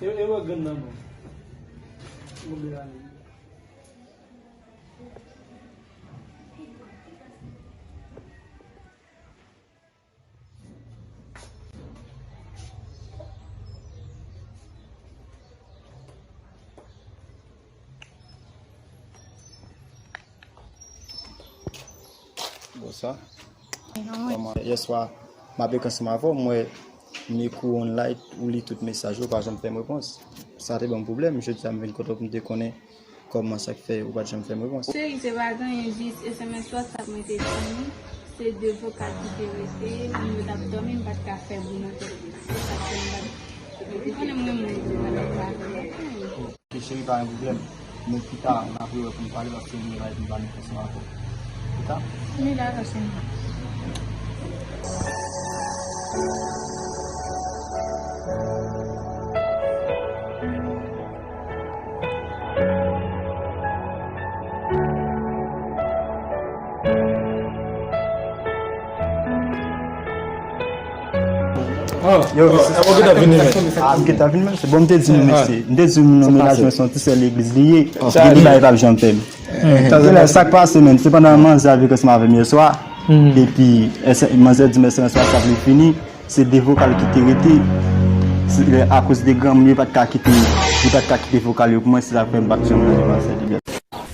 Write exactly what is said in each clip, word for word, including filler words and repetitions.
E, e wè grann nan bon. Bon, Melanie. Bonswa. Kòman? Yèswa, m ap ekri ansanm avè w, m wè m ekri w on light, ou li tout mesaj yo, ou pa janm fè m repons. Sa te ban m pwoblèm, jodi a m vin kote w pou m te konnen kòman sa k fè ou pa t janm fè m repons. Cheri, se pa t anyen, jis S M S WhatsApp mwen te tini, se de vokal ki te rete, moun yo t ap dòmi, m pa t ka fè bri nan tèt yo. Se sa k fè m pa t, ou konnen m renmen moun yo, m pa t ka fè anyen. Ok, cheri, pa gen pwoblèm. Men pita, n ap rewè pou n pale, paske m gen bagay pou m pale ansanm avè w. Pita? Wi, dakò, cheri. Yo, a, ou gentan vini menm. A, m gentan vini menm. Se bon, m te di nou, mesye. M te di nou, non, mennaj mwen se yon ti sè legliz li ye. Li di bagay p ap janm fè m. Genlè, sa k pase, menm, se pandan manzè avèk ansanm avè m yèswa. Epi, manzè di m S M S WhatsApp li fini. Se de vokal ki te rete. Se, akoz de granmoun, yo pa t ka kite, yo pa t ka kite vokal yo pou mwen, se sa k fè m pa t janm mande manzè li.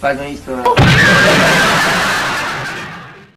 Pa gen istwa.